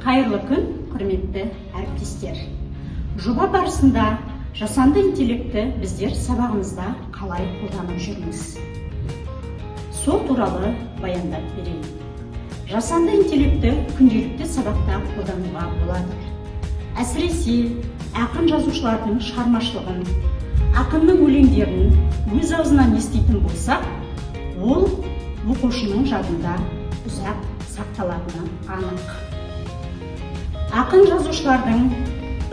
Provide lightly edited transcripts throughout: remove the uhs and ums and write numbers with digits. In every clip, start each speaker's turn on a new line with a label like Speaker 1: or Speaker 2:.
Speaker 1: Қайырлы күн, құрметті әріптестер! Жоба барысында жасанды интеллектті біздер сабағымызда қалай қолданып жүрміз, сол туралы баяндап берейін. Жасанды интеллектті күнделікті сабақта қолдануға болады. Әсіресе ақын жазушылардың шығармашылығын, ақынның өлеңдерін өз аузынан еститін болсақ, ол оқушының жадында ұзақ сақталатыны анық. Ақын жазушылардың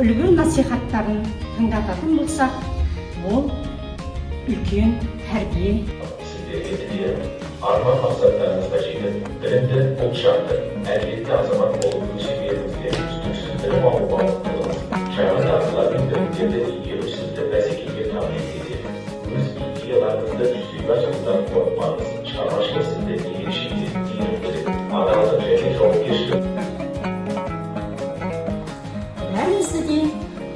Speaker 1: үлгі насихаттарын тыңдататын болсақ, ол үлкен тәрбие.
Speaker 2: Сіздерге тілерім: арман мақсаттарыңызға жетіп, білімді, ұлтжақты, әділетті азамат болып өсе беріңіздер. Үздіксіз білім алуға ұмтылыңыз. Жаңа дағдылар мен білімдерді игеру сізді бәсекеге қабілетті етеді. Өз идеяларыңызды жүзеге асырудан қорықпаңыз. Шығармашылық сізді ерекше етеді. Мейірімділік, адалдық және жауапкершілік.
Speaker 1: Бәрімізді де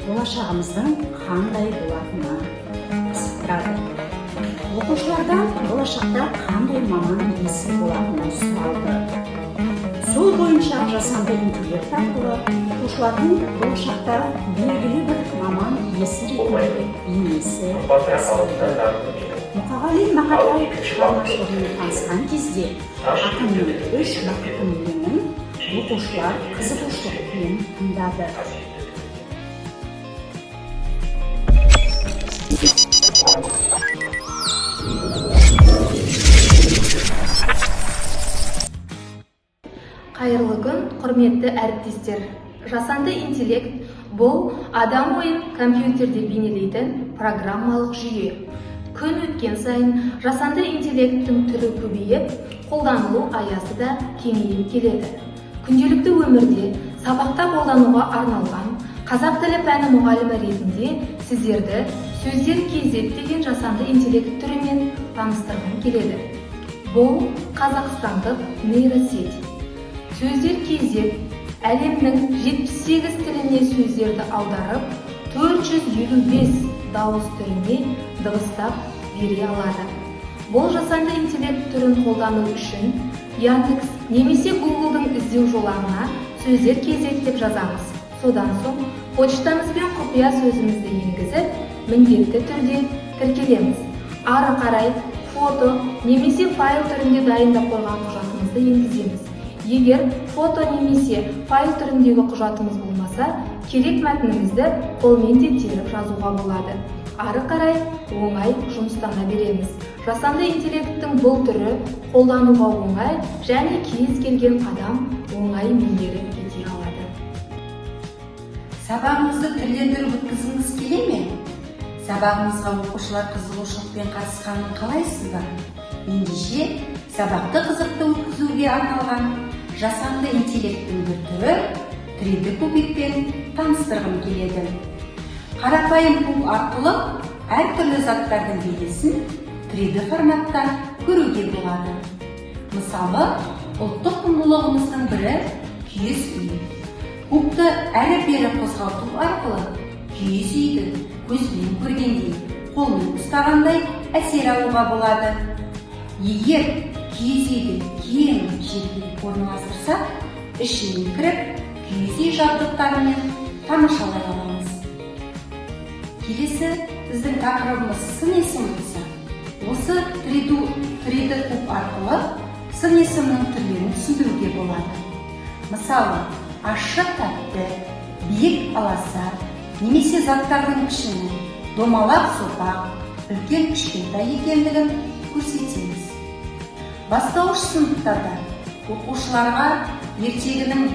Speaker 1: болашағымыздың қандай болатыны қызықтырады. Оқушылардан болашақта қандай маман иесі болатыны сұралды. Сол бойынша жасанды интеллект арқылы оқушылардың болашақта белгілі бір маман иесі ретінде бейнесі
Speaker 2: Қымбат
Speaker 1: жасалды.
Speaker 2: арқалығында дарынды менің.
Speaker 1: Мұқағали Мақатаев шығармашылығымен танысқан кезде ақынның «Үш бақытым» өлеңін оқушылар қызығушылықпен тыңдады.
Speaker 2: Қасиетті.
Speaker 3: Қайырлы күн, құрметті әріптестер! Жасанды интеллект – бұл адам ойын компьютерде бейнелейтін программалық жүйе. Күн өткен сайын жасанды интеллекттің түрі көбейіп, қолданылу аясы да кеңейіп келеді. Күнделікті өмірде, сабақта қолдануға арналған, қазақ тілі пәні мұғалімі ретінде сіздерді Сөздер kz деген жасанды интеллект түрімен таныстырғым келеді. Бұл қазақстандық нейросеть. Сөздер kz әлемнің 78 тіліне сөздерді аударып, 455 дауыс түріне дыбыстап бере алады. Бұл жасанды интеллект түрін қолдану үшін Яндекс немесе Гуглдың іздеу жолағына «Сөздер kz» деп жазамыз. Содан соң почтамыз бен құпия сөзімізді енгізіп, міндетті түрде тіркелеміз. Ары қарай фото немесе файл түрінде дайындап қойған құжатымызды енгіземіз. Егер фото немесе файл түріндегі құжатымыз болмаса, керек мәтінімізді қолмен де теріп жазуға болады. Ары қарай оңай жұмыстана береміз. Жасанды интеллекттің бұл түрі қолдануға оңай және кез келген адам оңай меңгеріп кете алады.
Speaker 4: Сабағыңызды түрлендіріп өткізгіңіз келе ме? Сабағыңызға оқушылар қызығушылықпен қатысқанын қалайсыз ба? Ендеше, сабақты қызықты өткізуге арналған жасанды интеллекттің бір түрі 3D кубикпен таныстырғым келеді. Қарапайым куб арқылы әртүрлі заттардың бейнесін 3D форматта көруге болады. Мысалы, ұлттық құндылығымыздың бірі – киіз үй. Кубты әрі-бері қозғалту арқылы киіз үйді көзбен көргендей, қолмен ұстағандай әсер алуға болады. Егер киіз үйді кең жерге орналастырсақ, ішіне кіріп, киіз үй жабдықтарымен тамашалай аламыз. Келесі біздің тақырыбымыз сын есім болса, осы 3D куб арқылы сын есімнің түрлерін түсіндіруге болады. Мысалы, ащы, тәтті, биік, аласа немесе заттардың пішіні домалақ, сопақ, үлкен, кішкентай екендігін көрсетеміз. Бастауыш сыныптарда оқушыларға ертегінің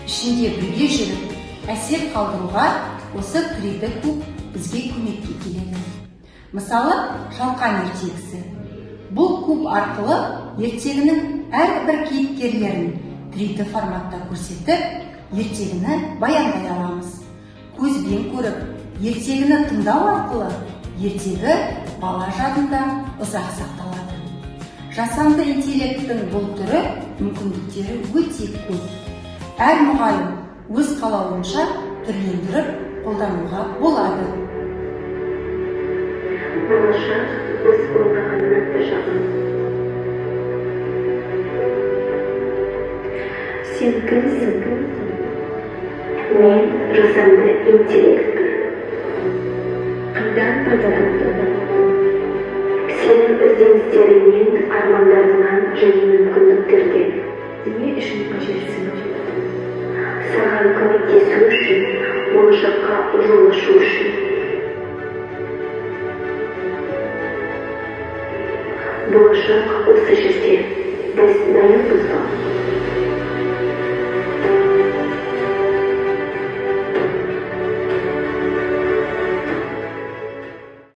Speaker 4: ішінде бірге жүріп әсер қалдыруға осы 3D куб бізге көмекке келеді. Мысалы, «Шалқан» ертегісі. Бұл куб арқылы ертегінің әрбір кейіпкерлерін 3D форматта көрсетіп, ертегіні баяндай аламыз. Көзбен көріп, ертегіні тыңдау арқылы ертегі бала жадында ұзақ сақталады. Жасанды интеллекттің бұл түрі мүмкіндіктері өте көп. Әр мұғалім өз қалауынша түрлендіріп қолдануға болады.
Speaker 5: Болашақ біз ойлағаннан да жақын. Сен кімсің? Мен жасанды интеллектпін. Қайдан пайда болдың? Сенің ізденістеріңнен, армандарыңнан және мүмкіндіктерден. Не үшін қажетсің? Саған көмектесу үшін, болашаққа жол ашу үшін. Болашақ осы жерде. Біз дайынбыз ба?